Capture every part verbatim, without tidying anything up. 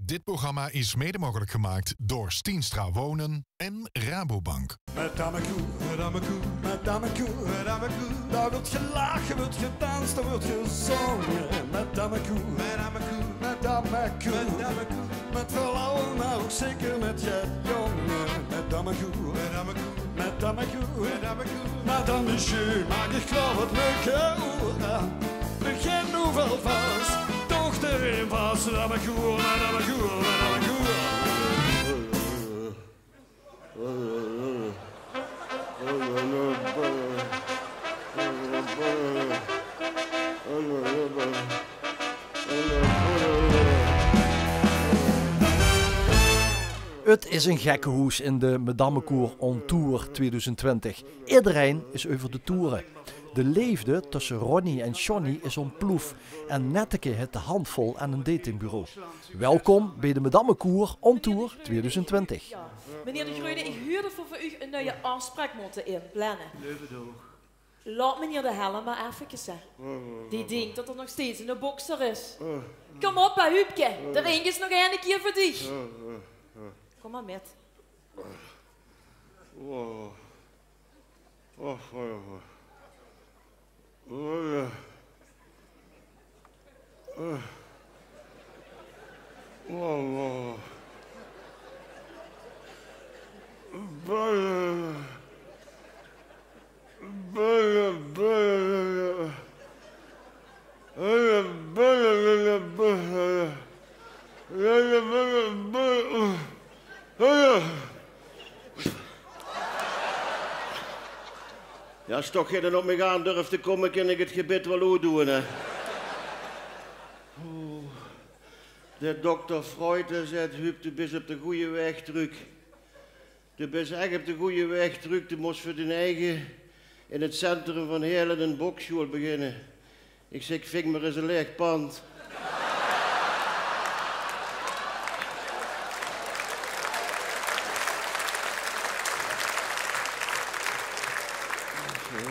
Dit programma is mede mogelijk gemaakt door Stienstra Wonen en Rabobank. Met Damme Koer, met Damme Koer, met Damme Koer, met Damme Koer. Daar wordt gelachen, wordt gedanst, daar wordt gezongen. Met Damme Koer, met Damme Koer, met Damme Koer, met Damme Koer. Met verlauwen, maar ook zeker met jet jongen. Met Damme Koer, met Damme Koer. Madame Michu, maak dich klaor, 't leuke oer aan. Begin noe wel vas, doch d'r in vas. Madame Koer, Madame Koer, Madame Koer. 't Is ein gekkehoes in de Madammekoer on Tour tweeduizend twintig. Idderein is euver de toere. De leefde tösse Ronnie en Johnny is ontplof en Netteke het de hand vol aan ein datingbureau. Welkom bie de Madammekoer on Tour tweeduizend twintig. Meneer De Greune, ich huurde veur, veur uch ein nuie aafspraok mótte inplannen. Laot meneer De Helm mer effekes, hè. Die dink det 'r nog steeds eine bokser is. Kóm op, hè, Huubke. D'r ink is nog eine kier veur dich. Kóm mer mit. Jao, es toch geine op mich aandurf te kómme, kin ich 't gebit waal oetdoon, hè. Oeh. De dokter Freud, dae zaet: Huub, doe bis op de gooje waeg trök. Doe bis ech op de gooje waeg trök. Doe mós veur dien eige in 't centrum van Heële 'n bokssjool beginne. Ich zèk: ving mer ins e laeg pand.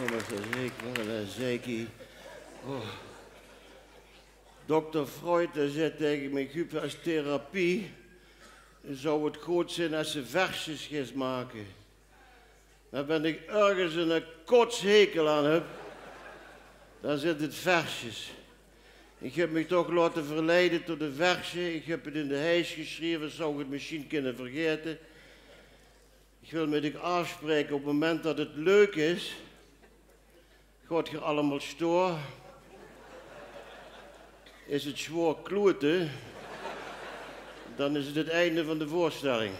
Wat ein zeik, wat ein zeikie. Oh. Dokter Freud, dae zaet taenge mich: Huub, es therapie zou 't good zeen es se versjes geis make. Mer wen ich örges eine kotshekel aan höb, dan zint 't versjes. Ich höb mich toch laote verleide tot de versje. Ich höb 't in de heis gesjreve, zouw 't mesjien kinne vergaete. Ich wil mit dich aafspraeke, op 't moment dat 't leuk is, gaot geer allemaol sjtoa. Is 't zjwoor kloete, dan is 't 't einde van de veurstelling.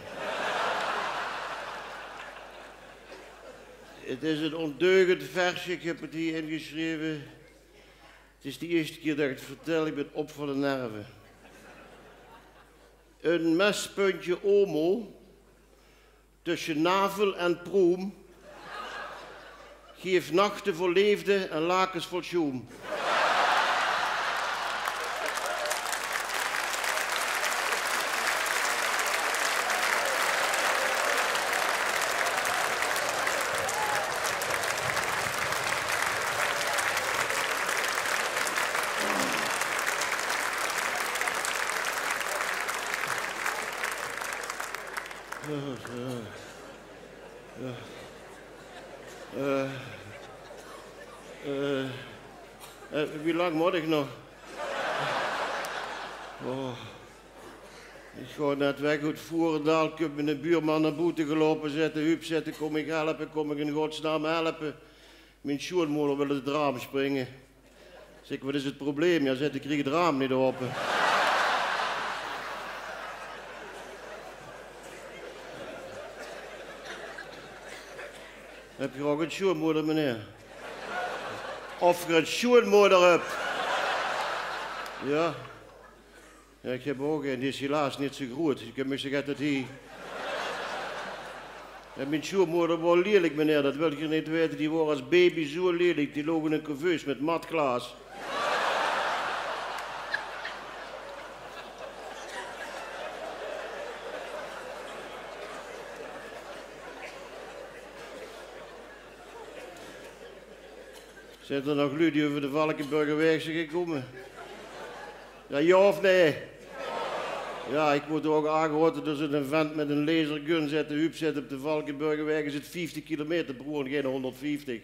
't Is ein ondeugend versje, ich höb 't hie ingesjreve. 't Is de ierste kier dat ich 't vertèl, ich bin op van de nerve. Ein mespuntje Omo tösse navel en proem geef nachte vol leefde en lakes vol sjoem. Eh, eh, eh, wie lang mót ich nog? Oh. Ich gaon net weg oet Voerendaal, kump miene buurman nao boete geloupe, zaet 'r: Huub, zaet 'r, kóm ich helpe, kóm ich in godsnaam helpe. Mien sjoeanmoder wil oet 't raam springe. Zèk ich: wat is 't probleem? Jao, zaet 'r, ich krieg 't raam neet ope. Höb geer ouch ein sjoeanmoder, meneer? Of geer ein sjoeanmoder höb? Jao. Jao, ich höb ouch ein, die is helaas neet zoe groeat. Ich höb mich zoe get dat die... Jao, mien sjoeanmoder waor lielik, meneer, dat wilt geer neet weite. Die waor es baby zoe lielik. Die loog in ein couveuse mit matglaas. Zint d'r nog luuj die euver de Valkeberger waeg zeen gekómme? Jao, jao of nae? Jao, ich woort ouch aangehaoje door zoe'n vent mit 'n lasergun, zaet 'r. Huub, zaet 'r, op de Valkebergeweg is 't vieftig kilometer, per oor gein hónderdvieftig.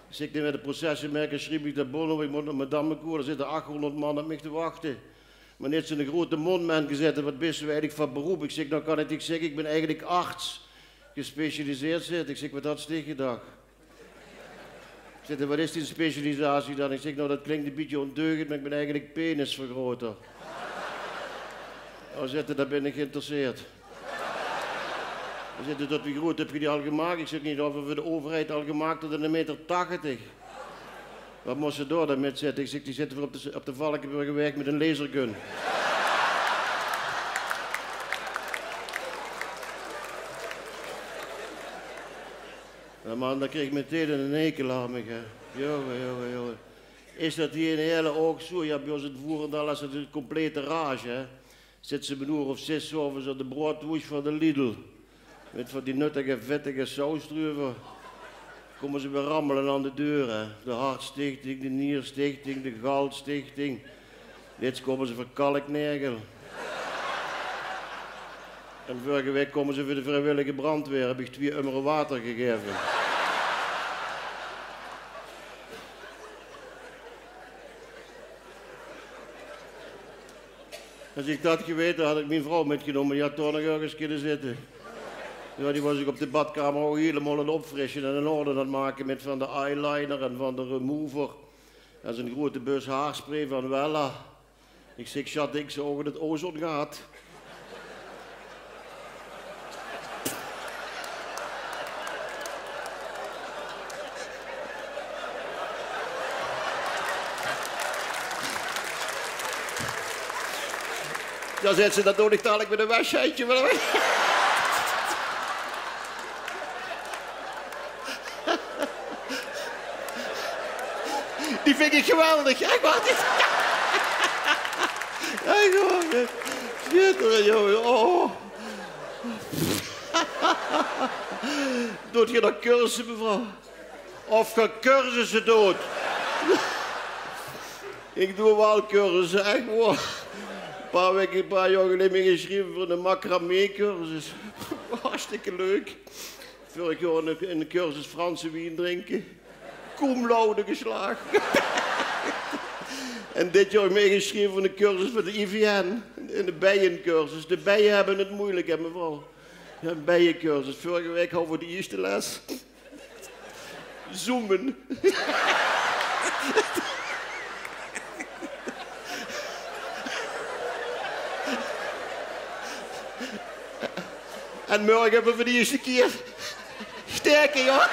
Ich zèk: "Nae, mit de processiemerker sjrief ich dao bove op, ich mót nao Madame Kool, dao zitte achhónderd man op mich te wachte." "Mer neet zoe'n groeate mónd, man," zaet 'r, "waat bis doe eigelik van beroep?" Ich zèk: "Noe, kan ich dich zègke, ich bin eigelik arts. Gespecialiseerd," zaet 'r. Ich zèk: "Waat hads dich gedach?" Zaet 'r: "Waat is dien specialisatie dan?" Ich zèk: "Noe, dat klink e bietje óndeugend, mer ich bin eigelik penisvergroter." "Oh," zaet 'r, "dao bin ich geïnteresseerd." Zaet 'r: "Tot wie groeat höbs se die al gemaak?" Ich zèk: "Neet of veur de euverheid al gemaak, tot 'ne meter tachtig." "Waat mós se dao dan mit?" zaet 'r. Ich zèk: "Die zitte veur op de, op de Valkebergeweg mit 'n lasergun." Jao, man, dan krieg ich metein 'nen hekel aan mich, hè. Jónge, jónge, jónge. Is dat hie in Heële ouch zoe? Jao, bie ós in 't Voerendaal is 't 'n complete rage, hè. Zitte ze óm 'n oer of zès 's aoves aan de broadwoosj van de Lidl. Mit van die nuttige, vettige saus d'reuver. Kómme ze weer rammele aan de deur, hè. De Hartstichting, de Nierstichting, de Galstichting. Lèts kómme ze veur Kalknaegel. En vörige waek kómme ze veur de vriewillige brandweer. Höb ich twie ummer water gegaeve. Es ich dat gewete had, had ich mien vrouw mitgenómme. Die had toch nog örges kinne zitte. Jao, die waas zich op de badkamer ouch hielemaol aan 't opfrisse en in orde aan 't make mit van de eyeliner en van de remover. En zoe'n groeate bus haarspray van Wella. Ich zèk: "Sjat, ich zeen ouch in 't ozon gehad." Jao, zaet ze, dat doon ich dalik mit e weshendje. Die vinj ich geweldig. Ech waor. Ech waor. Sjitterend, jónge. Oh. Doot geer nog cursusse, mevrouw? Of geer cursusse doot? Ich doon waal cursusse, ech waor. E paar waeke, e paar jaor geleje mich ingesjreve veur 'ne macramé-cursus. Hartstikke leuk. Vörig jaor 'ne, 'ne cursus Franse wien drinke. Cum laude geslaag. En dit jaor mich ingesjreve veur 'ne cursus veur de I V N. 'Ne beiecursus. De beie höbbe 't meujelik, hè, mevrouw? Jao, 'ne beiecursus. Vörige waek hawwe v'r de ierste les. Zoemen. En mörge höbbe v'r veur de ierste kier sjtaeke, jao.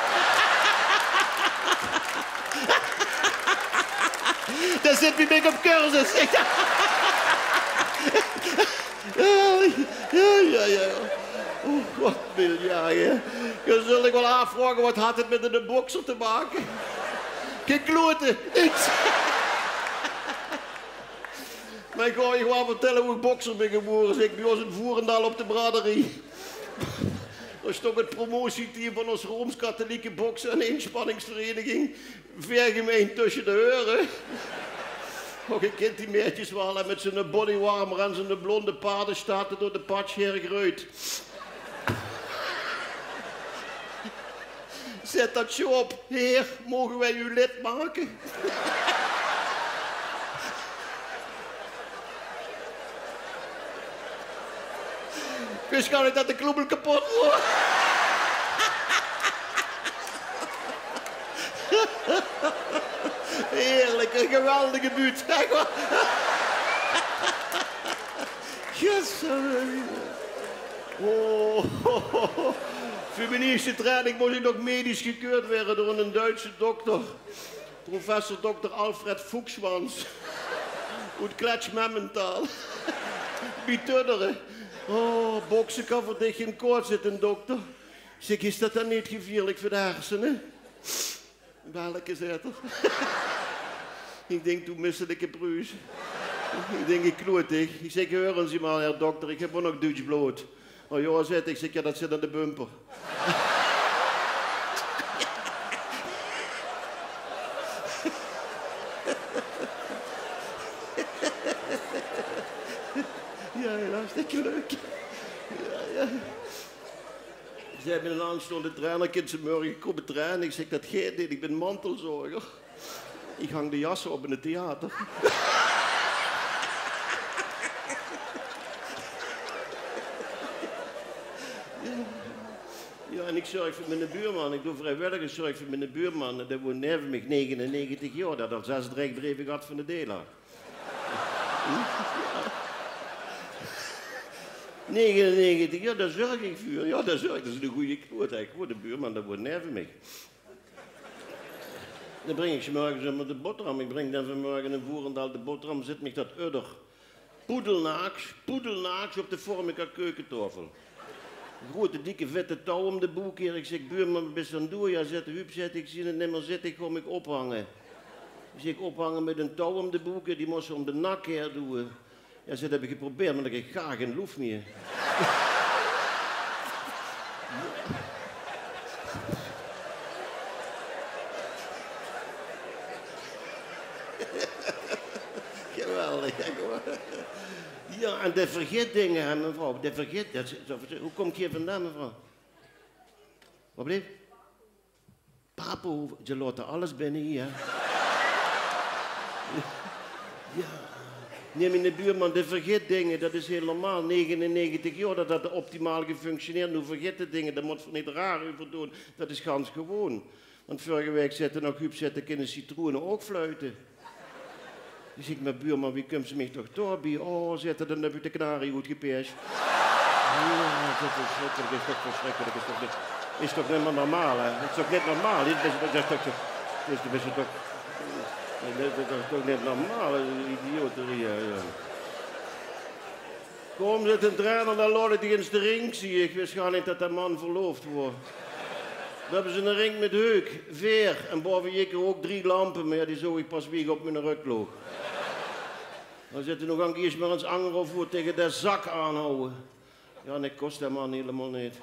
Dao zit wie bèk op cursus. Jao, jao, jao, jao. Oeh, wat miljage. Geer zult uch waal aafvraoge, wat had 't mit 'ne bokser te make? Geklote. Mer ich gaon uch waal vertèlle wie ich bokser bön gewore. Zèk, bie ós in Voerendaal op de braderie. Dao stóng 't promotieteam van ós Rooms-Kathelieke Bokse- en Inspanningsvereiniging veer gemein tösje de heure. Och, geer kint die maedjes waal, hè, mit zoe'n bodywarmer en zoe'n blonde paardestaart door de patsj haer greut. Zèt dat sjoon op. Heer, moge wij u lid maken? Ich wis gaar neet dat de kloebel kepot woor. Heerlijk, 'n geweldige buut. Yes. Oh. Veur mien ierste training mós ich nog medisch gekeurd waere door 'nen Duitse dokter. Professor dokter Alfred Fuchsschwanz. Oet Kletsch-Memmentaal. Bie Tuddere. Oh, bokse kan veur dich gein kwaod, zaet d'n dokter. Ich zèk, is dat dan neet gevieërlik veur de hersene? Wèlke, zaet 'r. Ich dink, doe misselike pruus. Ich dink, ich kloot dich. Ich zèk, heuren Sie mal, Herr Dokter, ich höb ouch nog Duutsj blood. Oh jao, zaet 'r. Ich zèk, jao, dat zit aan de bumper. Jao, helaas. Leuk. Ja, ja. Ze hebbe in aanstonde trainer, kins se morge kómme traine? Ich zèk: "Det geit neet, ich bin mantelzorger. Ich hang de jasse op in 't theater." Ja, en ich zörg veur miene buurman. Ich doon vriewilligerszörg veur miene buurman. Dae woont neve mich, negenennegentig jaor. Dae haet al zès dreigbreve gehad van de Dela. Negenennegentig, ja, dao zörg ich veur. Ja, dao zörg ich. Det is eine goeie knoet, hè. Goeie buurman, dae woont neve mich. Dan bring ich 's morges ummer de boterham. Ich bring dan vanmorge in Voerendaal de boterham, zit mich dat udder poedelnaaks, poedelnaaks op de Formica keukentaofel. Groeate, dikke, vette touw óm de boek, hè. Ich zèk: "Buurman, waat bis se aan 't doon?" "Ja," zaet 'r, "Huub," zaet 'r, "ich zeen 't nimmer zitte, ich gaon mich ophange." Ich zèk: "Ophange mit ein touw óm de boek, hè? Die mós se óm de nak haer doon." "Ja," zaet 'r, "det höb ich geprobeerd, mer dao geit gaar gein loef mieë." Geweldig, hè, hoor. Ja, en dae vergit dinger, hè, mevrouw. Dae vergit, det, zo, hoe kómp geer hie vandaan, mevrouw? Waat bleef? Papenhoeve, ze laote alles binne hie, hè? Ja. Nae, miene buurman, dae vergit dinger, det is hiel normaal. Negenennegentig jaor, det haet optimaal gefunctioneerd. Noe vergit 'r dinger, dao mót v'r neet raar euver doon. Det is gans gewoon. Want vörge waek zaet 'r nog: "Huub," zaet 'r, "kinne citroene ouch fluite?" Ich zèk: "Mer buurman, wie kums se mich toch dao bie?" "Oh," zaet 'r, "dan höb ich de kanarie oetgepaesj." Ja, det is versjrikkelik, is toch versjrikkelik, is toch neet, is toch neet mieë normaal, hè? Is toch neet normaal? Dit is, det is toch, dit is, det is toch, det is toch neet normaal, hè? Idioterie, hè, ja. "Kóm," zaet d'n trainer, "dan laot ich dich ins de rink zeen." Ich wis gaar neet det dae man verloofd waor. Dao höbbe ze eine rink mit heuk, veer, en bove Jikke ouch drie lampe, mer ja, die zoog ich pas wie ich op miene rök loog. Dan zaet 'r: "Noe gank ieësj mer ins angerhaof oer taenge dae zak aanhawwe." Ja, en ich kós dae man hielemaol neet.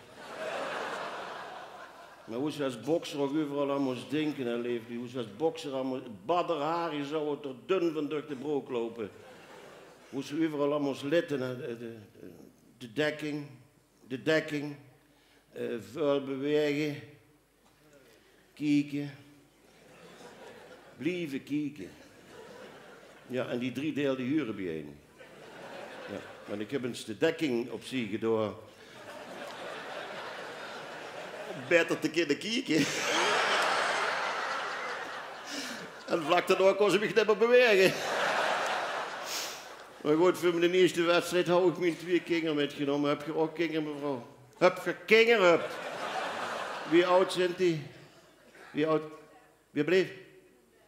Mer wie se es bokser ouch euveral aan mós dinke, hè, leef luuj. Wie se es bokser aan mós, badderharie zou 't d'r dun van durch de brook loupe. Wie se euveral aan mós lètte, hè, de, de, de dekking, de dekking, eh, väöl bewaege, kieke, blieve kieke. Ja, en die drie deil die hure biejein. Ja, want ich höb ins de dekking opzie gedaon. Baeter te kinne kieke. En vlak daonao kós ich mich neet mieë bewaege. Mer good, veur mien ieësjte wedstrijd haw ich mien twieë kinger mitgenómme. Höb geer ouch kinger, mevrouw? Höb geer kinger, höb? Wie aud zint die? Wie aud? Wie bleef?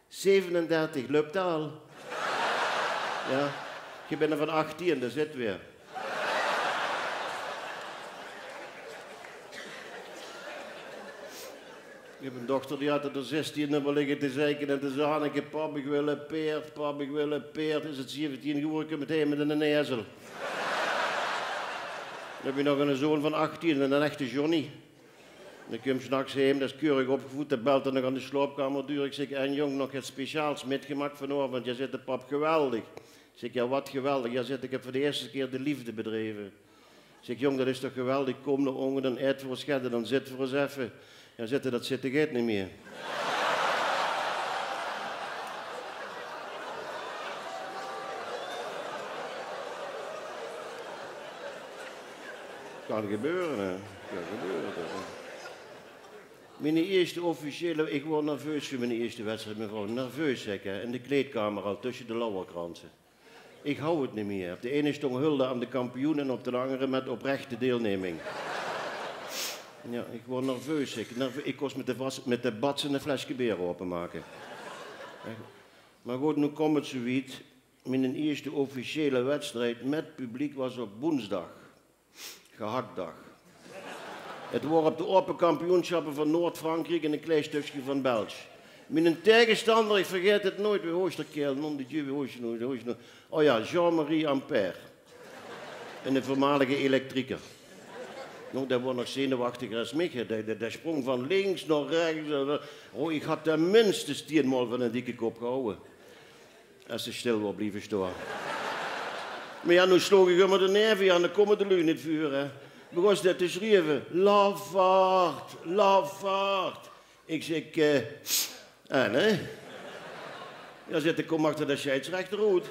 Zevenendertig, löp 't al? Ja. Ich bin d'r van achtieën, dao zit weer. Ich höb ein dochter, die haet d'r zestieën ummer ligke te zeike en te zaniken: "Pap, ich wil ein paerd, pap, ich wil ein paerd." Is 't zeventieën gewore, kump 't haer mit einen ezel. Dan höb ich nog einen zoon van achtieën, einen echte Johnny. Dae kump 's nachs heem, dae is keurig opgevoed, dae belt dan nog aan de slaopkamerdeur. Ich zèk: "En jóng, nog get speciaals mitgemaak vanaovend?" "Ja," zaet de pap, "geweldig." Ich zèk: "Ja, wat geweldig?" "Ja," zaet 'r, "ich höb veur de ieësjte kier de leefde bedreve." Ich zèk: "Jóng, dat is toch geweldig, kóm nao ónger, dan aete v'r ós get en dan zitte v'r ós effe." "Ja," zaet 'r, "dat zitte geit neet mieë." Kan gebeure, hè. Kan gebeure, hè. Miene ieësjte officiële, ich woor nerveus veur miene ieësjte wedstrijd, mevrouw. Nerveus, zèk, hè. In de kleedkamer al, tösje de lauwerkranse. Ich haw 't neet mieë. Op de eine stóng hulde aan de kampioen en op de angere: "Met oprechte deelneming." Ja, ich woor nerveus, zèk. Nerve-, ich kós mit de vas-, mit de bats ein flesje beer aopemake. Mer good, noe kump 't zoe wied. Miene ieësjte officiële wedstrijd mit publiek waas op woensdag. Gehaktdag. 't Woor op de aope kampioensjappe van Noord-Frankriek en ein klein stökske van Belsj. Miene taengestander, ich vergaet 't noeats, wie hoot d'r kaerel, nom de Dieu, wie hoot 'r noe, wie hoot 'r noe? O ja, Jean-Marie Ampère. Eine veurmalige elektrieker. Jóng, dae woor nog zenuwechtiger es mich, hè. Dae, dae, dae spróng van links nao rechs. O, ich haw ten minste tieën maol van eine dikke kop gehawwe. Es se stil waors blieve staon. Mer jao, noe sjloog ich ummer de nerve aan, dan kómme de luuj neet veur, hè. Begós det te sjrieve: "Lafaard, lafaard." Ich zèk: "Eh, en, hè?" "Jao," zaet 'r, "kóm achter de sjeidsrechter oet."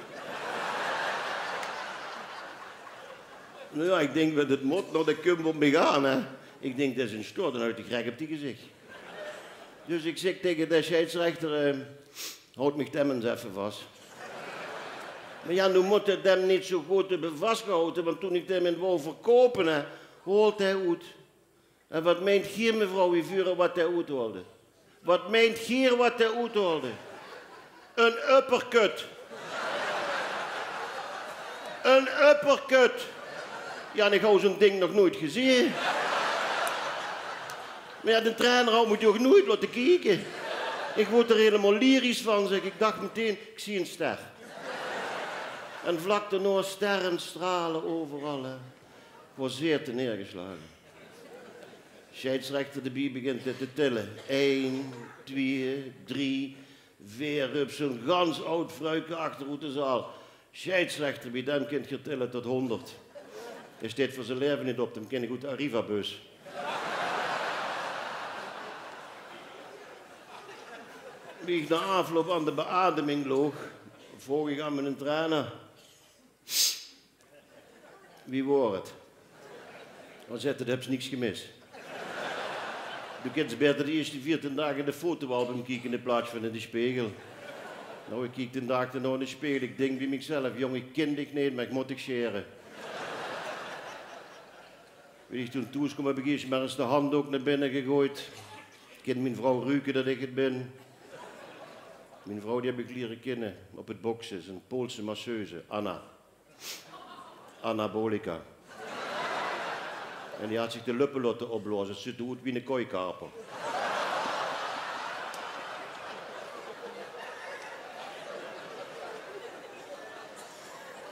Noe jao, ich dink, wen det mót, noe, det kump op mich aan, hè. Ich dink, det is ein sjtort, dan haw ich dich rech op dien gezich. Dus ich zèk taenge de sjeidsrechter: "Eh, haoj mich dem ins effe vas." Mer jao, noe mót 'r dem neet zo good höbbe vasgehaoje, want toen ich dem 'm wou verkoupe, hè, haolt hae oet. En wat meint geer, mevrouw, wie veur waat hae oethaolde? Wat meint geer waat hae oethaolde? Ein uppercut. Ein uppercut. Jao, en ich haw zo'n dink nog noeit gezeen. Mer jao, de trainer haw mich toch noeit laote kieke. Ich woort d'r hielemaol lyrisch van, zèk. Ich dach meteen: "Ich zeen ein ster." En vlak daonao sterre strale euveral, hè. Ich waor zeer teneergeslage. Sjeidsrechter d'rbie, begint 't te tèlle. Ein, twieë, drie, veer, ropt zo'n gans aod vruike achter oet de zaal: "Sjeidsrechter, bie dem kint geer tèlle tot hóngerd. Hae steit veur zie laeve neet op, dem kin ich oet de Arriva-bus." Wie ich nao aafloup aan de beademing loog, vroog ich aan miene trainer: "Wie waor 't?" Hae zaet: "Doe höbs niks gemis. Doe kins baeter de ierste veertien daag in de fotoalbum kieke in plaats van in de spegel." Noe, ich kiek d'n daag daonao in de spegel. Ich dink bie mich zelf: "Jóng, ich kin dich neet, mer ich mót dich sjere." Wie ich toen thoes kóm, höb ich ieësj mer ins de handjdook nao binne gegoejd. Kin mien vrouw ruke det ich 't bin? Mien vrouw, die höb ich liere kinne op 't bokse, is ein Poolse masseuse, Anna. Anabolika. En die haet zich de löppe laote opblaoze. 't Zuut d'r oet wie eine kooikaper.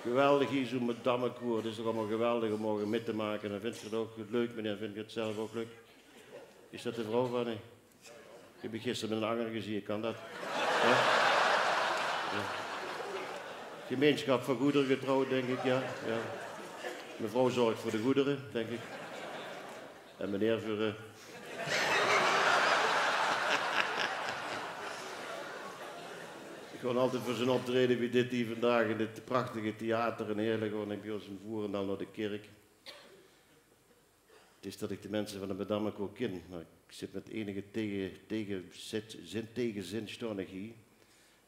Geweldig hie, zo'n madammekoer. 't Is toch allemaol geweldig óm morge mit te make. En vindj geer 't ouch leuk, meneer? Vindj geer 't zelf ouch leuk? Is det de vrouw van u? Ich höb dich gister mit ein anger gezeen, kan det? Jao? Jao. Gemeinsjap van goedere getrouwd, dink ich, jao. Jao. Mevrouw zörg veur de goedere, dink ich. En meneer veur, eh, ich gaon altied veur zo'n optraeje wie dit hie vandaag in dit prachtige theater in Heerle, gaon ich bie ós in Voerendaal nao de kirk. 't Is det ich de minse van 't madammekoer kin, mer ich zit mit einige taege-, taege-, zit-, zin-, taegezin staon ich hie,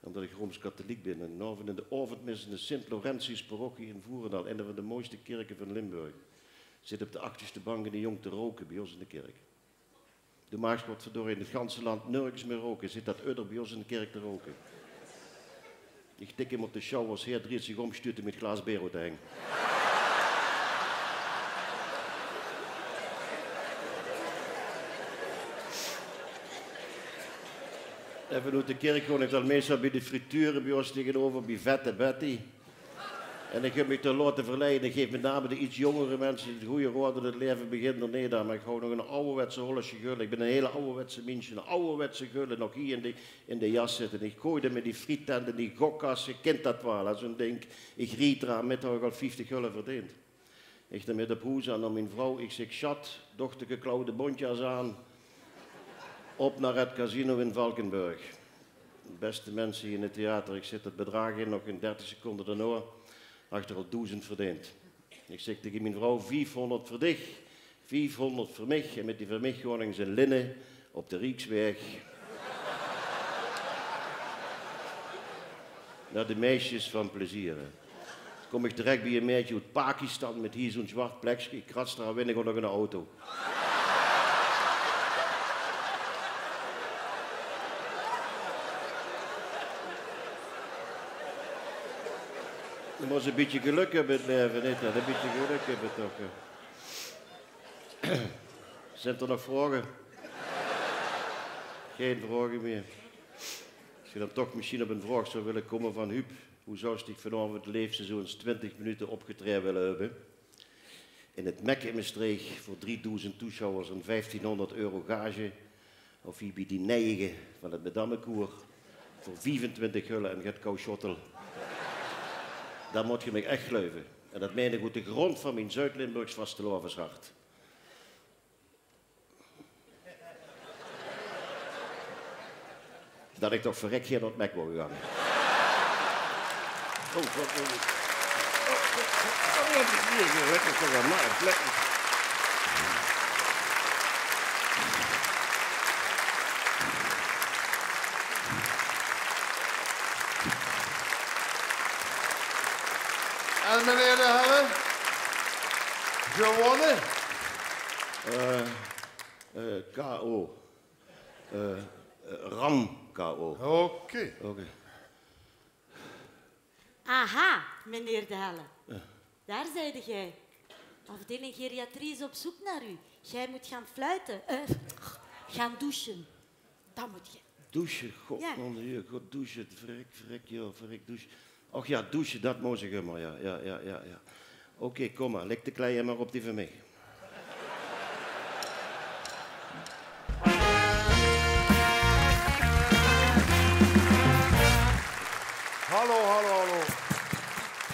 ómdet ich rooms-katheliek bin. En d'n aovend in de aovendmis in de Sint-Laurentius-parochie in Voerendaal, eine van de mooiste kirke van Limburg, zit op de achterste bank eine jóng te roke bie ós in de kirk. Doe maags godverdorie in 't ganse land nörges mieë roke, zit det udder bie ós in de kirk te roke. Ich tik 'm op de sjouwer: "Heer," drieët zich óm, stuut 'm 't glaas beer oet de heng. Effe oet de kirk gaon ich dan meistal bie de friture bie ós taengeneuver, bie Vette Betty. En ich höb mich dao laote verleie. Ich gaef mit name de iets jóngere minse 't gooj raod: 't laeve begint d'r neet aan. Mer ich haw nog ein awwerwetse Hollendsje gulle. Ich bin ein hiel awwerwetse miens, ein awwerwetse gulle, nog hie in de in de jas zitte. Ich gooj 'm mit die friettent en die gokkas, geer kint det waal, hè, zo'n dink. Ich riej d'r aan mit, haw ich al vieftig gulle verdeend. Ich dan mit op hoes aan nao mien vrouw. Ich zèk: "Sjat, dochter, geklauwde bontjas aan. Op nao 't casino in Valkenburg." Beste minse hie in 't theater, ich zèt det bedraag in, nog gein dertig seconde daonao haw ich d'r al doezend verdeend. Ich zèk taenge mien vrouw: "Viefhóngerd veur dich, viefhóngerd veur mich. En mit die veur mich gaon ich ins in Linne op de Riekswaeg nao de meisjes van Plezier." Kóm ich terech bie ein maedje oet Pakistan mit hie zo'n zwart plekske. Ich krats d'r aan, win ich ouch nog ein auto. Doe mós ein bietje gelök höbbe in 't laeve, neet dan? Ein bietje gelök höbbe toch, hè. Zeen d'r nog vraoge? Gein vraoge mieë. Es geer dan toch mesjien op ein vraog zów wille kómme van Huub, wie zous dich vanaovend 't leefste zoe ins twintig minute opgetraeje wille höbbe? In 't Mèkke in Mestreech veur driedoezend toesjouwers en vieftienhóngerd euro gage. Of hie bie die neige van 't madammekoer veur viefentwintig gulle en get kauwsjottel. Dan mót geer mich ech gluive. En det mein ich oet de grond van mien Zuid-Limburgs vastelaoveshart. Det ich toch verrek gein nao 't Mek wou gegange. Oh, god, oh, god. Oh, god, oh, god. Lekker toch waal, nice, lekker. En meneer De Helle? Gewonne? Eh, eh, K O. Eh, eh, ram K O. Oké. Oké. Aha, meneer De Helle. Ja. Daar zijde gij. Afdeling geriatrie is op zoek naar u. Gij moet gaan fluiten. Eh, gaan douchen. Dat moet je. Douche, god, ja. Man, jao, god, douche, verrek, verrek, jao, verrek, douche. Och jao, douche, det mós ich ummer, jao, jao, jao, jao, jao. Oké, kóm mer, lèk de klei mer op die van mich. Hallo, hallo, hallo.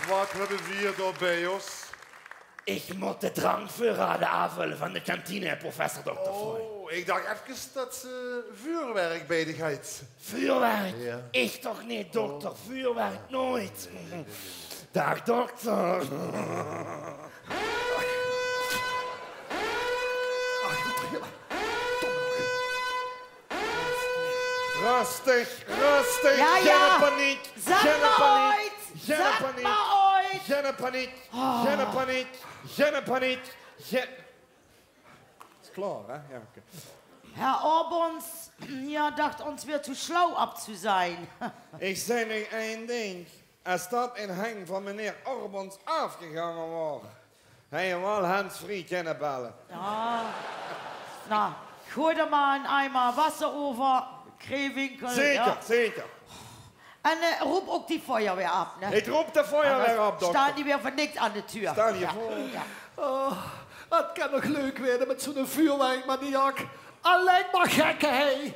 Waat höbbe veer dao bie ós? Ich mót de drankveurrade aanvölle van de kantine, professor dokter Freud. Oh, ich dach efkes det se vuurwerk bie dich hads. Vuurwerk? Ja. Ich toch neet, dokter. Oh. Vuurwerk noeit. Daag, dokter. Rustig, rustig. Ja, ja. Geine paniek. Zèt mer oet. Geine paniek. Zèt mer oet. Geine paniek. Oh. Geine paniek. Geine paniek. Geine paniek. Ge- Is klaor, hè? Ja, oké. Herr Orbons, ihr dacht uns wieder zu schlau ab zu sein. Ich zègk nog ein dink. Es det in heng van meneer Orbons aafgegange waor, haw hae waal hands-free kinne belle. Ja. Na, gooi d'r mer 'n eimer wasser euver, Kreewinkel. Zeker, ja. Zeker. En, eh, roep ouk die feuerweer op, hè? Ich roep de feuerweer op, dokter. Anders staon die weer veur niks aan de deur. Staon die veur. Ja. Oh, det kan nog leuk waere mit zoe'n vuurwerkmaniak. Allein mer gekkehei.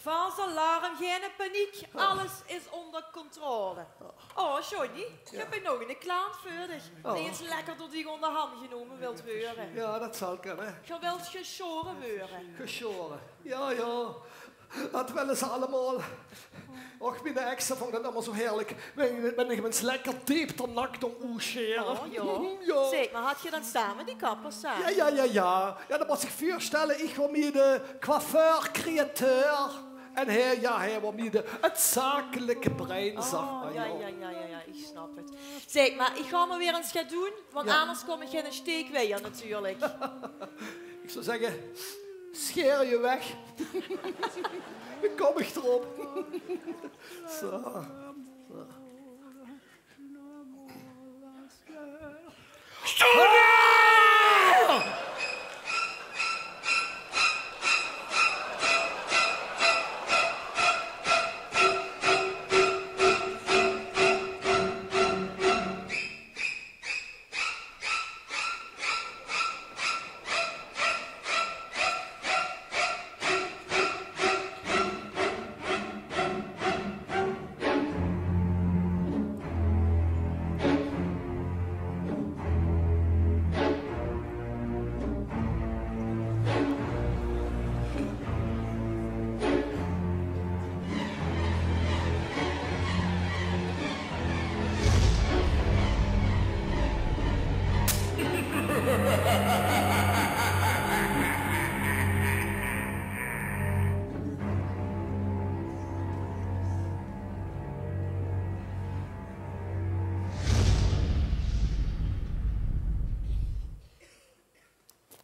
Vals alarm, geine paniek. Alles is onder controle. Oh, Johnny, ich höb nog eine klant veur dich. Oh. Dae ins lekker door dich ónderhand genómme wilt waere. Ja, det zal kinne. Ge wilt gesjaore waere. Gesjaore. Ja, ja. Det wille ze allemaol. Och, mien ex vónj det allemaol zo heerlik. Wen, wen ich 'm ins lekker deep d'r nak dao oet sjaere. Oh, ja. Ja. Zèk, mer had geer dan same die kapper same? Ja, ja, ja, ja. Ja, det mós ich veurstelle. Ich waor mieë de coiffeur-createur. En hae, ja, hae waor mieë de, het zakelijke brein, zag mer. Oh, ja, ja, ja, ja, ich snap het. Zèk, mer ich gaon 'm weer ins gaon doon, want anders kóm ich geine steek wiejer, natuurlik. Ich zou zègke, sjaer dich weg. Dan kóm ich d'rop. Zo. Zo.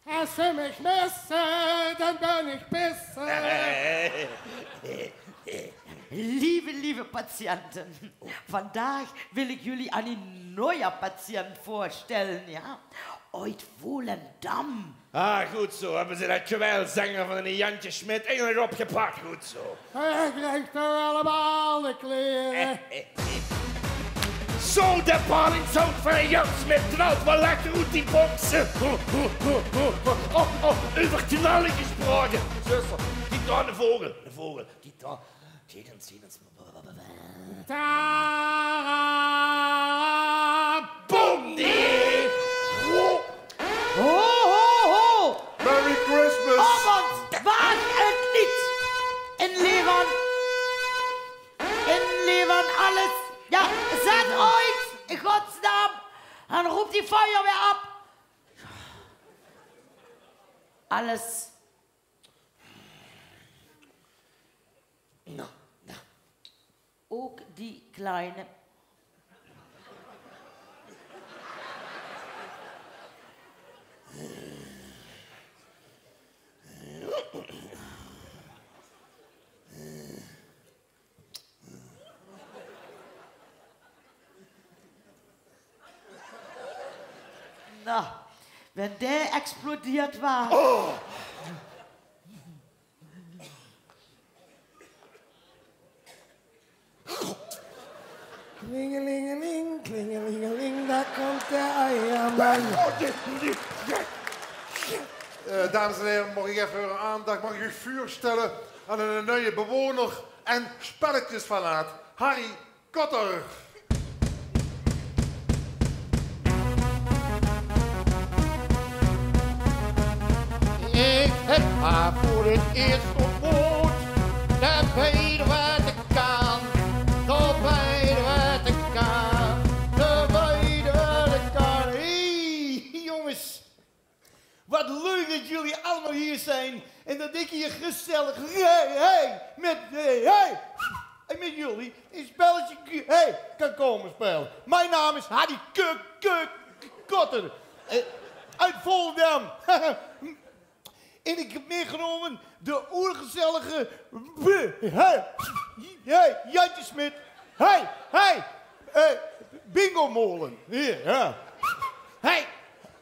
Es ze mich misse, dan bön ich pisse. Lieve, lieve patiënte, vandaag wil ik jullie aan een neue patiënt voorstellen, ja? Uit Volendam. Ah, good zo. Höbbe ze det kwelzenger van eine Jantje Schmidt eindelik opgepak? Good zo. Hae krieg toch allemaol de kleere. Zo, de paling zout van eine Jantje Schmidt knalt waal lekker oet die boks. Oh, oh, euver knallen gesproke. Zuster, kiek dao, eine vogel. Eine vogel. Kiek dao. Kiek ins, kiek ins. Tara! Boem! Alles. Ja, zet oet, in godsnaam. En roep die feuerweer op. Alles. No, no. Ook die kleine. No, wen dae explodeerd waar. Oh. Klingelingeling, klingelingeling, daar komt de eierman. Oh, dit, dit, dit. Eh, dames en heren, mag ik even uw aandacht, mag ik u voorstellen aan een nieuwe bewoner en spelletjesfanaat, Harry Kotter. Ik heb haar voor het eerst ontmoet. Ze weet wat ik kan. Ze weet wat ik kan. Ze weet wat ik kan. Hey, jongens. Wat leuk dat jullie allemaal hier zijn en dat ik hier gezellig, hey, hey, met, hey, hey, en met jullie een spelletje, hey, kan komen spelen. Mijn naam is Harry K-, K-, Kotter, eh, uit Volendam. En ik heb meegenomen de oergezellige, hey, hey, Jantje Smit. Hey, hey, eh, bingomolen. Hier, ja. Hey.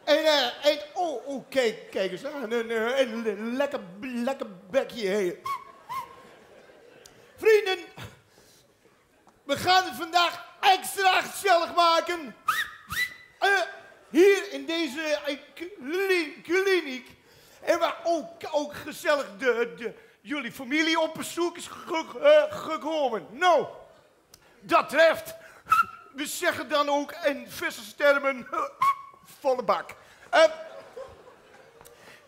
En, eh, en, oh, oh, kijk, kijk eens aan. Een, eh, een le-, lekker, lekker bekje, hè. Vrienden, we gaan het vandaag extra gezellig maken. Eh, hier in deze, eh, kli-, kliniek. En waar ook, ook gezellig de, de, jullie familie op bezoek is ge-, ge-, eh, gekomen. Nou, dat treft, we zeggen dan ook in visserstermen, volle bak. Eh,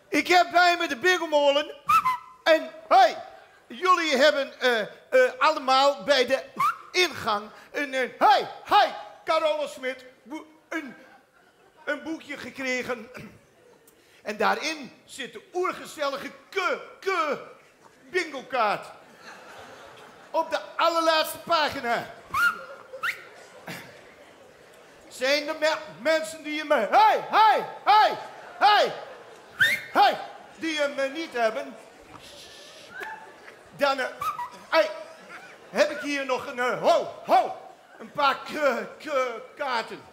ik heb bij me de bingomolen. En hey, jullie hebben, eh, eh, allemaal bij de ingang een, eh, hey, hey, Carola Smit, boe-, een, een boekje gekregen. En daarin zit de oergezellige k-, k-, bingokaart. Op de allerlaatste pagina. Zijn er me-, mensen die hem, hey, hey, hey, hey, hey, die hem, eh, niet hebben? Dan, eh, hey, heb ik hier nog een, eh, ho, ho, een paar k-, k-, kaarten.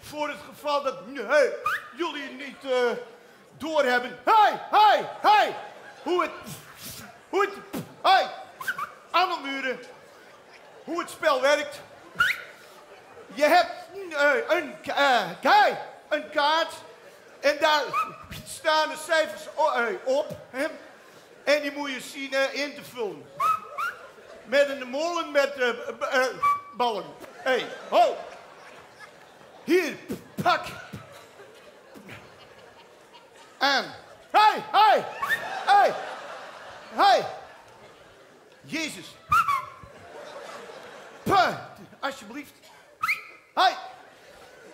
Voor het geval dat, hey, jullie niet, eh, doorhebben. Hey, hey, hey! Hoe het, hoe het, hey! Andelmuren. Hoe het spel werkt. Je hebt, eh, een, eh, hey, een kaart. En daar staan de cijfers o-, eh, op. Hè? En die moet je zien, eh, in te vullen. Met een molen met, eh, b-, eh, ballen. Hey, ho. Hier, pak. En. Hey, hey, hey, hey. Jezus. Puh, alsjeblieft. Hey,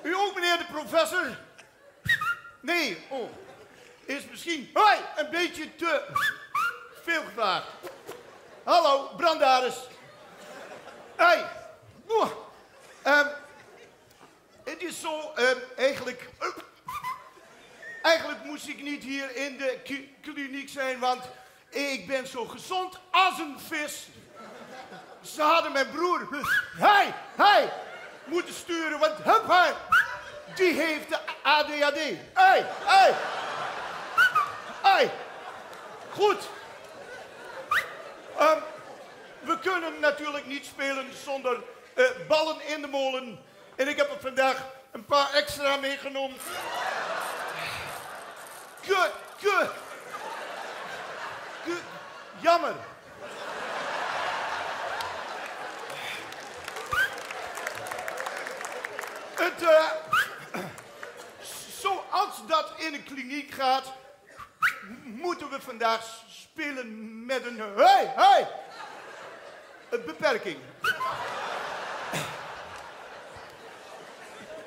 u ook, meneer de professor? Nee, oh. Is misschien, hoi, een beetje te veel gevraagd. Hallo, brandaris. Hey. Boah. Ehm, het is zo, ehm, eigenlijk, eigenlijk moest ik niet hier in de ki-, kliniek zijn, want ik ben zo gezond als een vis. Ze hadden mijn broer, hey, hey, moeten sturen, want hup, hey, die heeft de A D H D. Hey, hey, hey. Goed. Ehm, we kunnen natuurlijk niet spelen zonder, eh, ballen in de molen. En ik heb er vandaag een paar extra meegenomen. Kut, kut. Kut. Jammer. Het, eh, zoals dat in een kliniek gaat, moeten we vandaag spelen met een, hey, hey. beperking.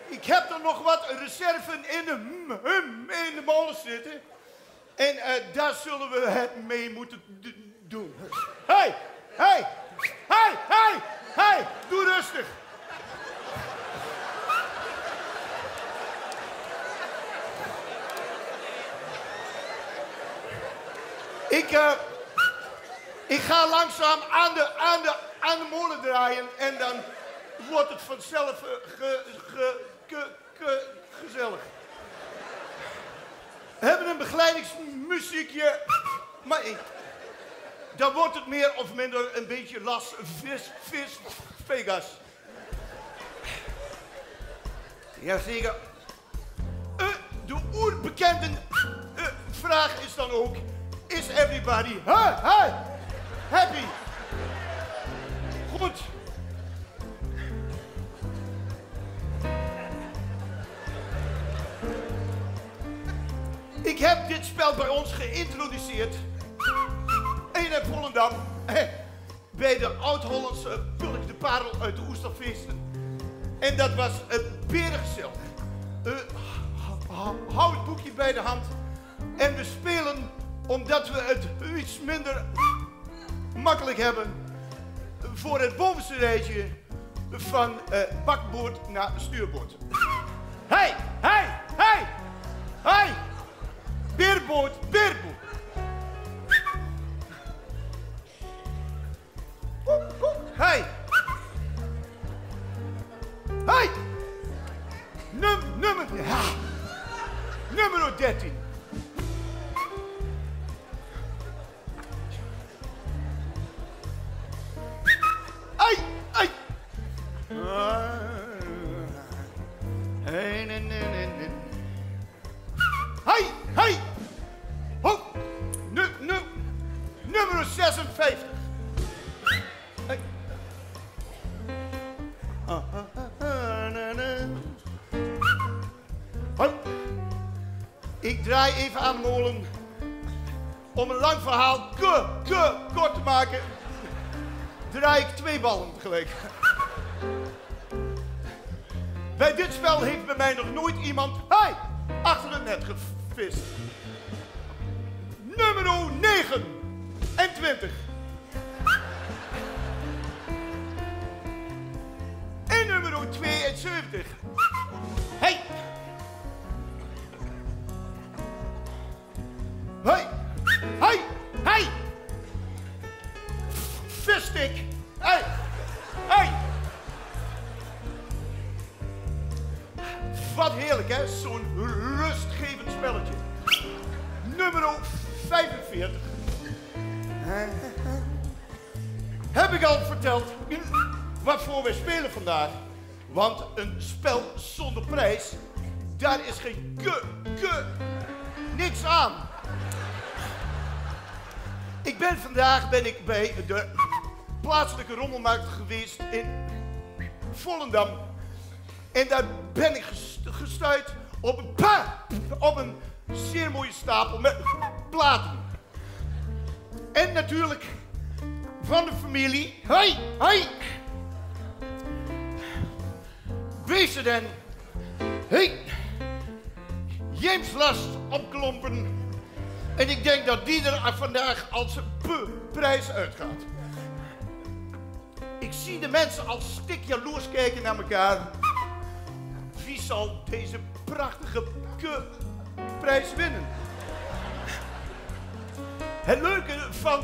Ik heb er nog wat reserve in de, in de molen zitten. En eh, daar zullen we het mee moeten d- doen. Hey, hey, hey, hey, hey, doe rustig. Ik, eh, ik ga langzaam aan de, aan de, aan de molen draaien en dan wordt het vanzelf eh, ge, ge, ge, ge- gezellig. We hebben een begeleidingsmuziekje, maar ik, dan wordt het meer of minder een beetje Las Vis, Vis Vegas. Jazeker. Eh, de oerbekende eh, vraag is dan ook: is everybody ha, ha, happy? Goed. Ik heb dit spel bij ons geïntroduceerd in eh, Volendam. Bij de Oud-Hollandse Pulk de Parel uit de Oesterfeesten. En dat was eh, berengezellig. Eh, ha- ha- hou het boekje bij de hand. En we spelen, omdat we het iets minder makkelijk hebben, voor het bovenste rijtje van eh, bakboord naar stuurboord. Hey, hey, hey, hey! Beerboord, beerboord. Hey! Hey! Num, nummer, ja. Nummer dertien. Hey! Hey! Hey, nee, nee, nee, nee. Hey, hey! Ho! Nu, nu, nummer zesenvijftig. Hey. Ah, ah, ah, ah, na, na. Hoi. Ik draai even aan de molen. Om een lang verhaal ke, ke, kort te maken, draai ik twee ballen tegelijk. Bij dit spel heeft bij mij nog nooit iemand, hey, achter het net gevist. Nummer negenentwintig. En nummer tweeënzeventig. Hey! Hey! Hey! Hey! Visstick! Hey! Hey! Wat heerlijk, hè? Zo'n rustgevend spelletje. Nummer vijfenveertig. Heb ik al verteld waarvoor wij spelen vandaag? Want een spel zonder prijs, daar is geen ke, ke, niks aan. Ik ben vandaag ben ik bij de plaatselijke rommelmarkt geweest in Volendam. En daar ben ik ges- gestuurd op een, pa- op een zeer mooie stapel met platen. En natuurlijk van de familie. Hoi, hoi. Wees er dan. Hey. James Last opklompen. En ik denk dat die er vandaag als p- prijs uitgaat. Ik zie de mensen al stik jaloers kijken naar elkaar. Wie zal deze prachtige k- prijs winnen? Het leuke van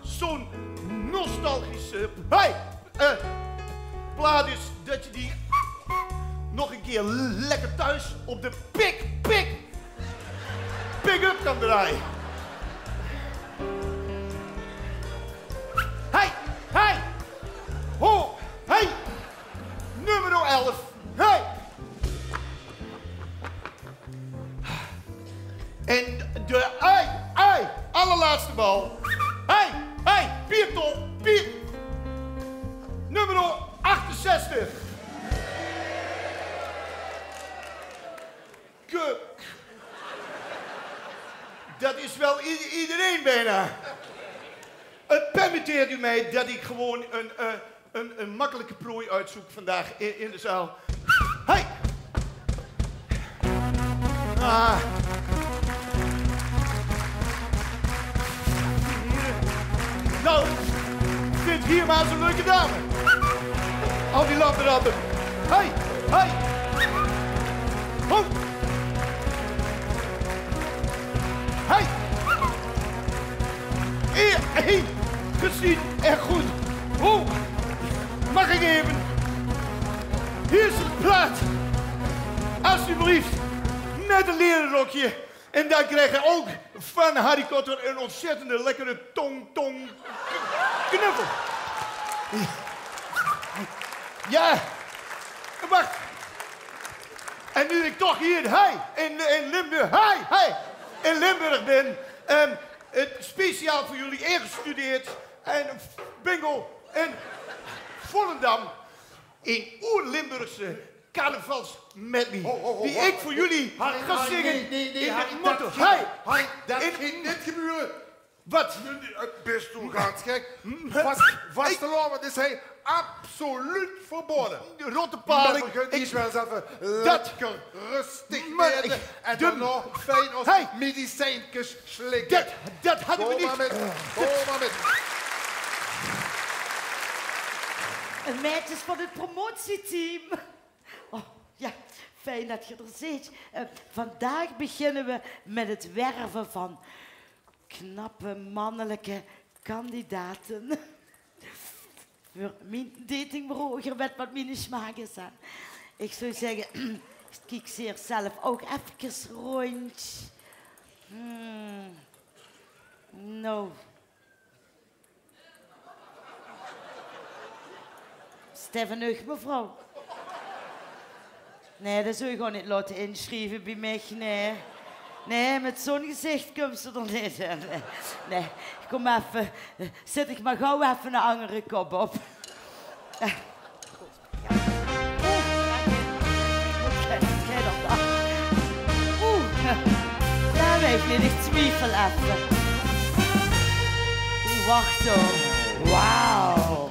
zo'n nostalgische hey, eh, plaat is dat je die nog een keer lekker thuis op de pik, pik, pick-up kan draaien. Hey, hey, ho, hey, nummer elf, hey. En de ai, ai, allerlaatste bal. Hey, hey, Pieter, Piet. Nummer achtenzestig. Ke- Dat is wel i- iedereen bijna. Excuseert u mij dat ik gewoon een, eh, een, een makkelijke prooi uitzoek vandaag in, in de zaal. Hey! Ah. Nou, vind hier maar eens een leuke dame. Al die lampen. Hey, hey. Ho. Hey. Hey, hey. Gezien en goed. Ho. Mag ik even? Hier is het plaat. Alsjeblieft. Met een leren rokje. En daar krijg je ook van Harry Kotter een ontzettende lekkere tong, tong, knuffel. Ja, wacht. En nu ik toch hier, hey, in, in Limburg, hey, hey, in Limburg ben, ehm, het speciaal voor jullie ingestudeerd en bingo in Volendam. Een oer-Limburgse carnavalsmedley die ik voor jullie ga zingen in de motto. Hey, dat ging niet gebeuren. Wat? Bist du gans gek? Vastelaovend is hij absoluut verboden. Rottepaling. Maar we kunnen hier wel eens even lekker rustig eten en dan nog fijn ons medicijnkes slikken. Dat hadden we niet. Kom maar met. Kom maar met. Meidjes van het promotieteam. Oh, ja, fijn dat je er zit. Eh, vandaag beginnen we met het werven van knappe mannelijke kandidaten. Voor mijn datingbureau, je weet wat mijn smaak is, hè. Ik zou zeggen, ik kiek zeer zelf ook even rond. Hmm. Nou. Stef en Ug, mevrouw. Nee, dat zou ik gewoon niet laten inschrijven bij mij, nee. Nee, met zo'n gezicht komt ze er niet in. Nee, nee. Kom even, zet ik maar gauw even een andere kop op. Oeh, daar weet ik niet, ik twijfel even. Oeh, wacht hoor. Wauw.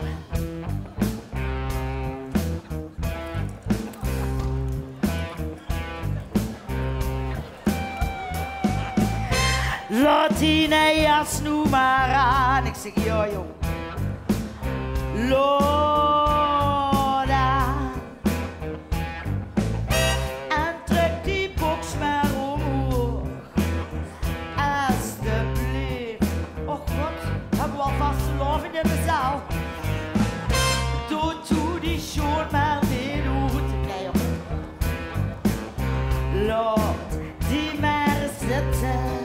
Laat die jas nu maar aan. Ik zeg, ja, jong. Laat aan. En trek die boks maar omhoog. Alsjeblieft. Och god, hebben we al vastelaovend in de zaal? Doe toe die sjoon maar weer goed. Nee, joh. Laat die maar zitten.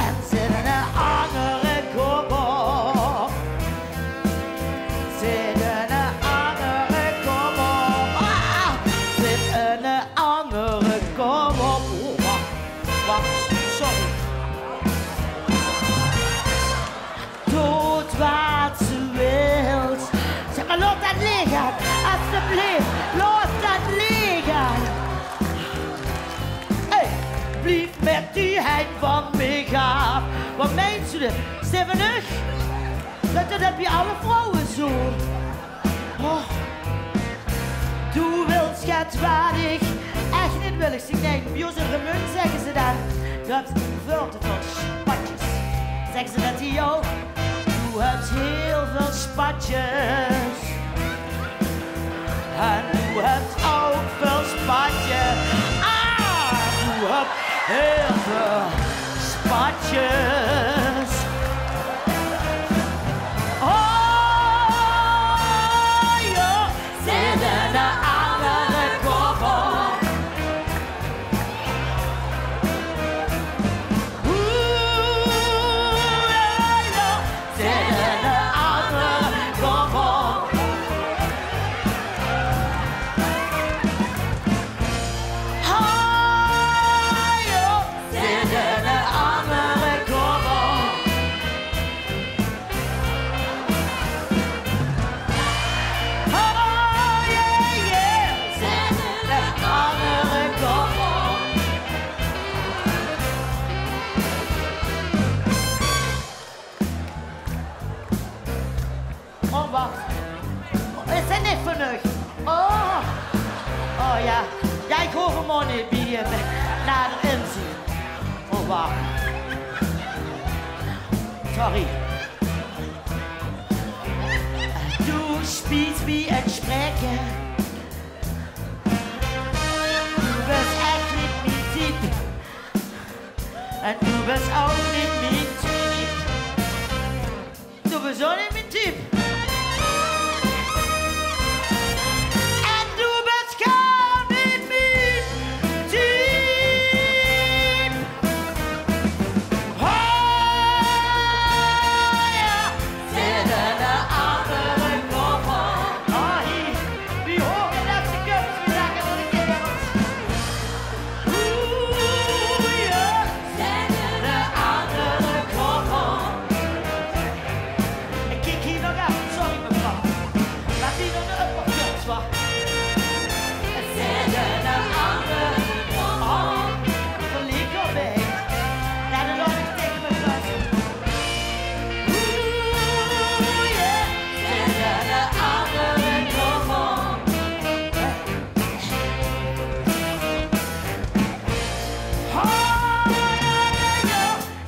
En zet een andere kop op. Zet een andere kop op. Ah, zet een andere kop op. Oeh, wacht. Wacht, sorry. Doot wat ze wilt. Zeg maar, laat dat liggen. Alsjeblieft, laat dat liggen. Hey, blijf met die hand van mij af. Wat meent ze? Stef en Ug? Dat, dat heb je alle vrouwen zo. Oh. Doe wilt get wat ik echt niet wil. Ik zeg, nee, bij ons in Remunj zeggen ze dan: doe hebt veel te veel spatjes. Zeggen ze dat hier ook? Doe hebt heel veel spatjes. En doe hebt ook veel spatjes. Ah, doe hebt heel veel spatjes. Oh, joh. Zet een andere kop op. Oeh, ja, ja. Zet een andere kop op. Ha, joh. Zet een andere kop Oh, wach. Is det neet veur mich? Oh. Oh jao. Jao, ich hoof 'm ouch neet bie, eh, nader inzeen. Oh, wach. Sorry. Doe spiels bie 't spraeke. Doe bis ech neet mien type. En doe bis ouch neet mien type. Doe bis ouch neet mien type. En doe bis gaar neet mien type. Ho, jao. Zit in de andere koffer. Ah, hie. Wie hoog en lètste kums, wie zègke v'r de kerels. Oeh, jao. Zit in de andere koffer. Ich kiek hie nog effe, sorry mevrouw. Laot die nog de uppercut, wa? Zit in de andere koffer. Oh, geliek op, hè. Jao, dan laot ich taenge mevrouw. Oeh, jao. Zit in de andere koffer.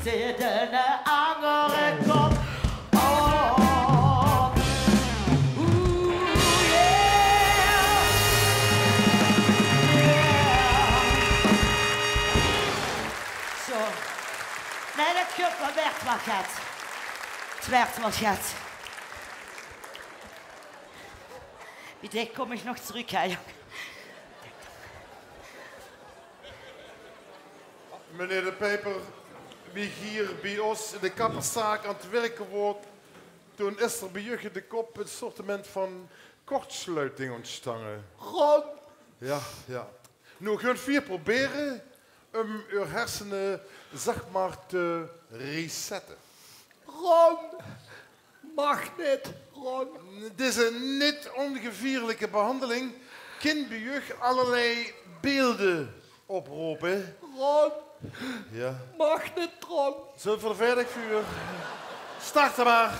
Zit in de andere koffer. Oh. Oeh, jao. Jao. Zo. Nae, det kump waal, waert waal get. 't Waert waal get. Wie dik kóm ich nog trök, hè, jóng? Meneer De Pijper, wie geer bie ós in de kapperszaak aan 't wirke waort, toen is d'r bie uch in de kop 'n sortiment van kortsluiting óntstange. Ron! Jao, jao. Noe, gaon veer probere um eur hersene, zeg maar, te resette. Ron! Mag neet, Ron. Deze neet ongevierlike behanjeling kin bie uch allerlei beelde oprope. Ron. Jao. Mag neet, Ron. Zeen v'r d'r veerdig veur? Starte maar.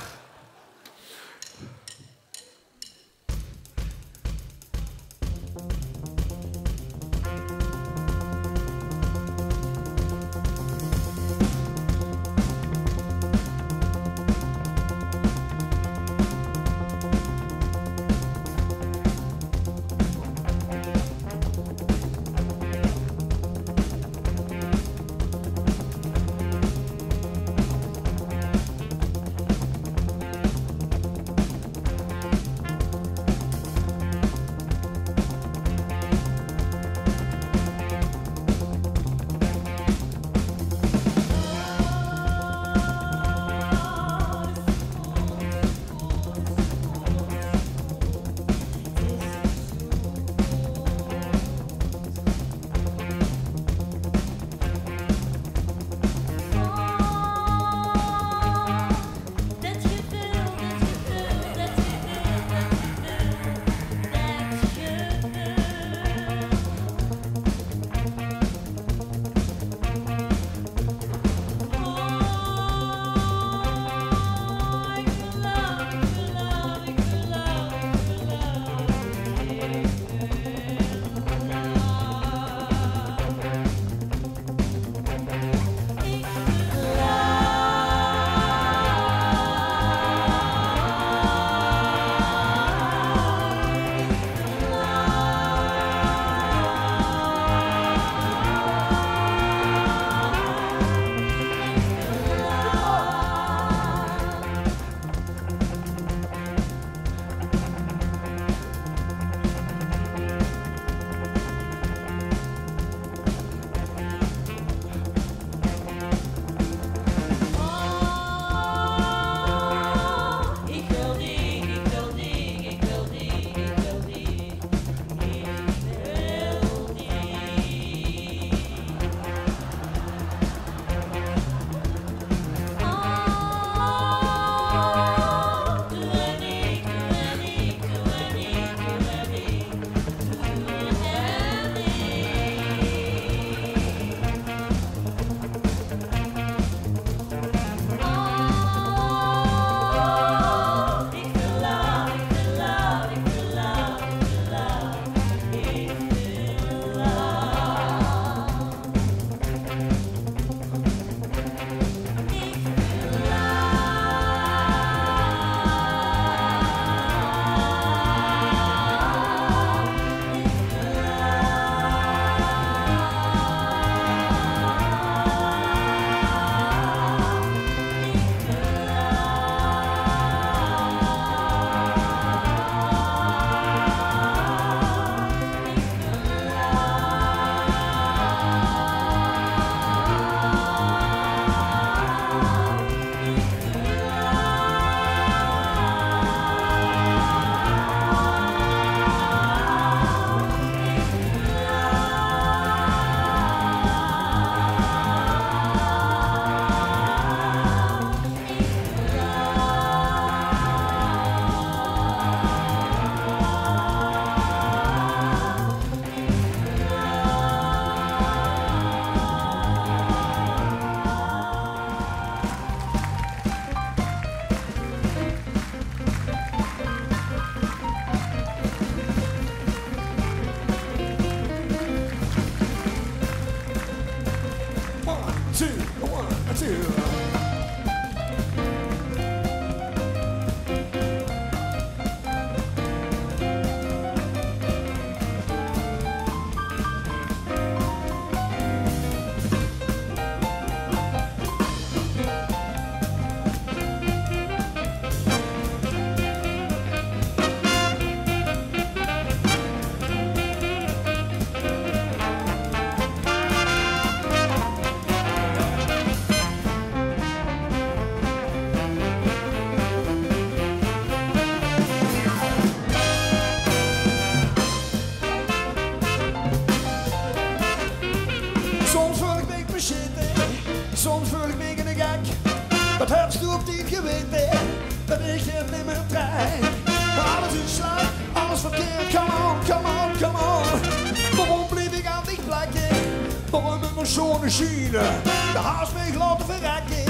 Zónnesjien, de haas mich laote verrekke.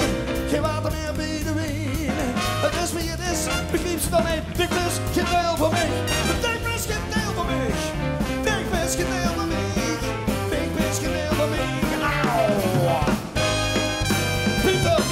Gein water mieë bie de wien. 't Is wie 't is, begriep ze dan neet. Dich bis gein deil van mich. Dich bis gein deil van mich. Dich bis gein deil van mich. Dich bis gein deil van mich. Auw. Pieter.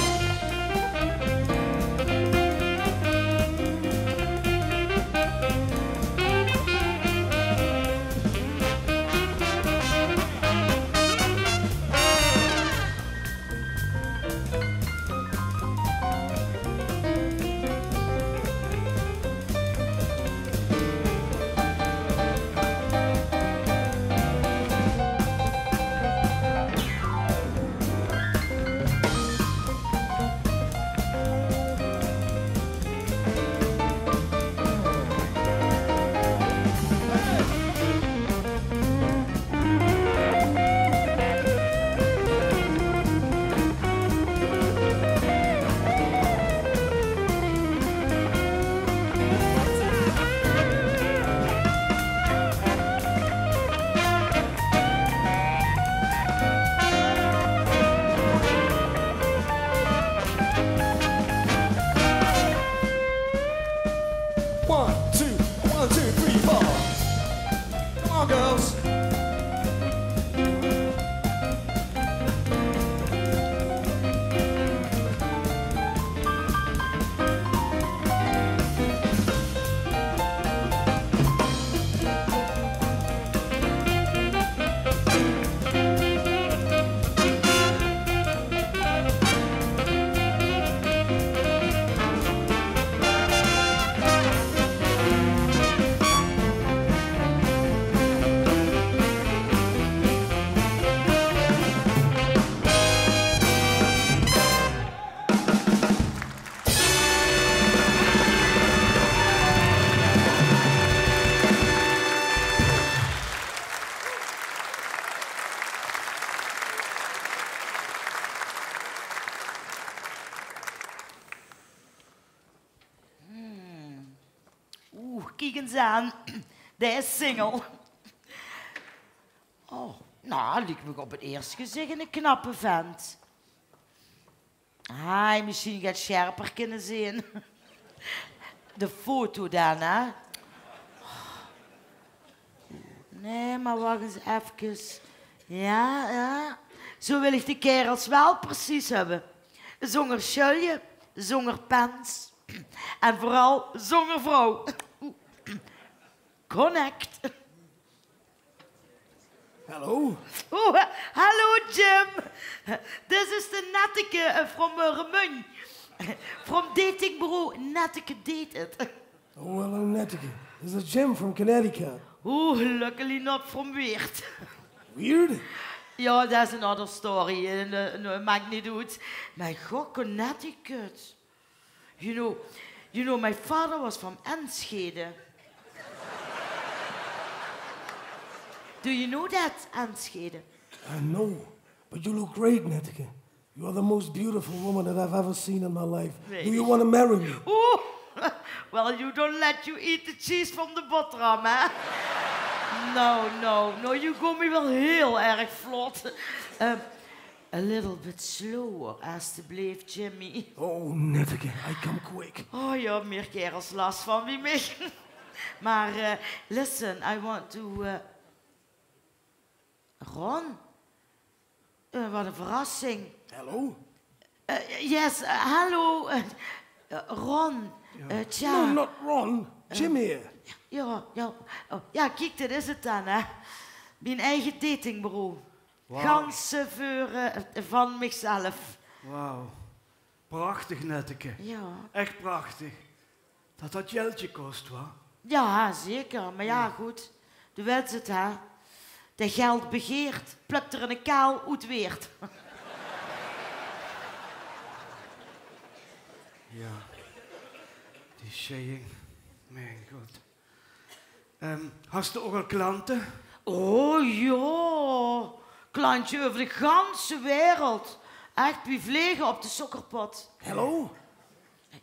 One, two, one, two, three, four. Come on, girls. Oeh, kiek ens aan. Dae is single. Oh, nou, liek mich op 't ierst gezich 'ne knappe vent. Haaj mesjien get sjerper kinne zeen. De foto dan, hè? Nae, mer wach ens efkes. Jao, jao. Zo wil ich de kaerels waal precies höbbe. Zónger sjölje, zónger pens en veural zónger vrouw. Connect. Hallo? Oh, hallo Jim. This is the Netteke, eh, from, eh, Remunj. From datingbureau Netteke Date It. Oh, hello, Netteke. This is Jim from Connecticut. Oh, luckily not from Weert. Weird? Jao, that's another story. Eh, eh, eh, maak neet oet. Mer goh, Connecticut. You know, you know, my father was from Enschede. Do you know that, Enschede? Uh, no, but you look great, Netteke. You are the most beautiful woman that I've ever seen in my life. Do you want to marry me? Oeh, well, you don't let you eat the cheese from the boterham, hè? No, no, no, you go me wel heel erg vlot. Ehm, A little bit slower, alstublieft, Jimmy. Oh, Netteke, I come quick. Oh, jao, mier kaerels las van wie mich. Maar, eh, listen, I want to, eh, Ron? Eh, wat 'n verrassing. Hallo? Eh, yes, eh, hallo, eh, eh, Ron. Jao. Eh, tja. No, not Ron. Jim here. Jao, jao. Oh, jao, kiek, dit is 't dan, hè. Mien eige datingbureau. Wauw. Ganse veur, eh, van michzelf. Wauw. Prachtig, Netteke. Jao. Ech prachtig. Dat had jeldje kost, wa? Jao, zeker. Mer jao, good. Doe wèts 't, hè. Dae geld begeert, plök d'r 'ne kaal oet Weert. Jao. Die saying. Mien god. Ehm, has te ouch al klante? Oh jao, klantje euver de ganse wereld. Ech wie vlege op de sokkerpot. Hallo?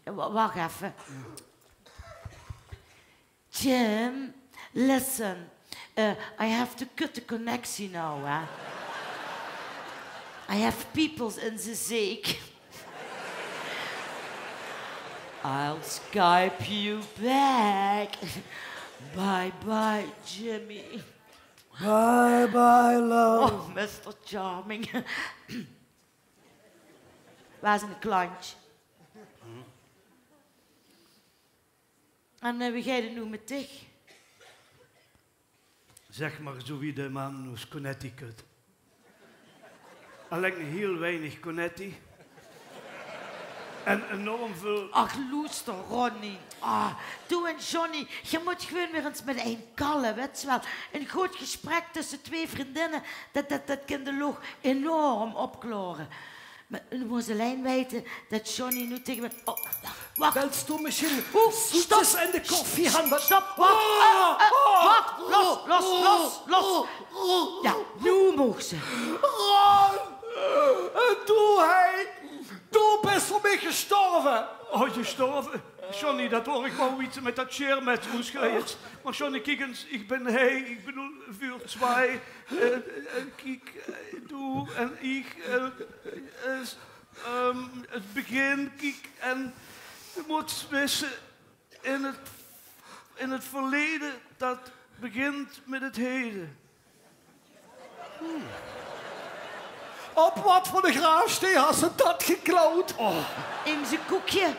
Eh, wa-, wach effe. Jim, listen. Eh, I have to cut the connection now, hè. I have peoples in the zeek. I'll Skype you back. Bye bye, Jimmy. Bye bye, love. Oh, mister Charming. Waar is een klantje? En eh, wie geit het noe mit dich? Zeg maar zo wie de man oes Connecticut. Allein hiel weinig Connecti. En enorm veel. Ach, loester, Ronnie. Ah, doe en Johnny, ge mót gewoon weer ens mit ein kalle, wets se wel. Ein good gesprek tösse twee vriendinne, det, det, det kin de loog enorm opklaore. Maar u mós allein weite det Johnny noe tege mich... Oh, wach. Wils doe misschien zoetjes in de koffie han? Stop, wach. Eh, eh, wach, los, los, los, los. Ja, noe moogs se. Ron, eh, doe, hei, doe bis veur mich gestorve. Oh, gestorve? Johnny, det waor ich wal, wie se mit det sjeermes oesgleeds. Maar Johnny, kiek ens, ich bin hei, ich bedoel, vuur twee. Eh, eh, kiek, eh, doe en ich, eh, is, ehm, het begin, kiek, en doe mós wisse, in het, in het verleden, det begint mit het hede. Op wat veur de graafstee has se det geklaud? Oh. In ze koekje.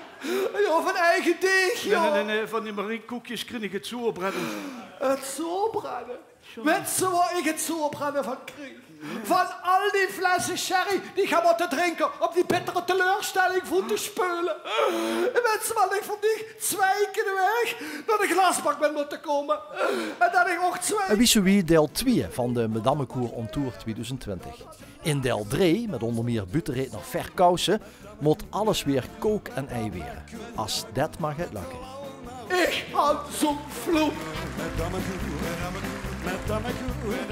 Ja, van eige deeg, nee, ja. Nee, nee, nee, van die Marie-koekjes krin ich het zoerbrennen. Het zoerbrennen? Wets se wao ich het zoerbrennen van krieg? Van al die flesse sherry die ich han mótte drinke óm die bittere teleurstelling voet te speule. Wets se waat ich veur dich twee kier de waeg nao de glasbak bin mótte kómme? En det ich ouch twee... En wie zoe wie deil twee van de Madammekoer on Tour tweeduizend twintig. In deil drie, mit ónder mier buuttereedner Fer Kousen, mót alles weer kook en ei waere. As det mer geit lökke. Ich han zoe'n vloek. Madammekoer, madammekoer,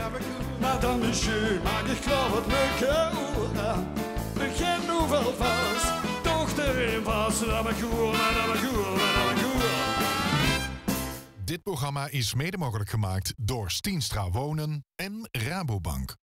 madammekoer, maak dich klaor veur 't leuke oer. Begin noe wel vas, toch d'r in vas. Madammekoer, madammekoer, madammekoer. Dit programma is mede mogelijk gemaakt door Steenstra Wonen en Rabobank.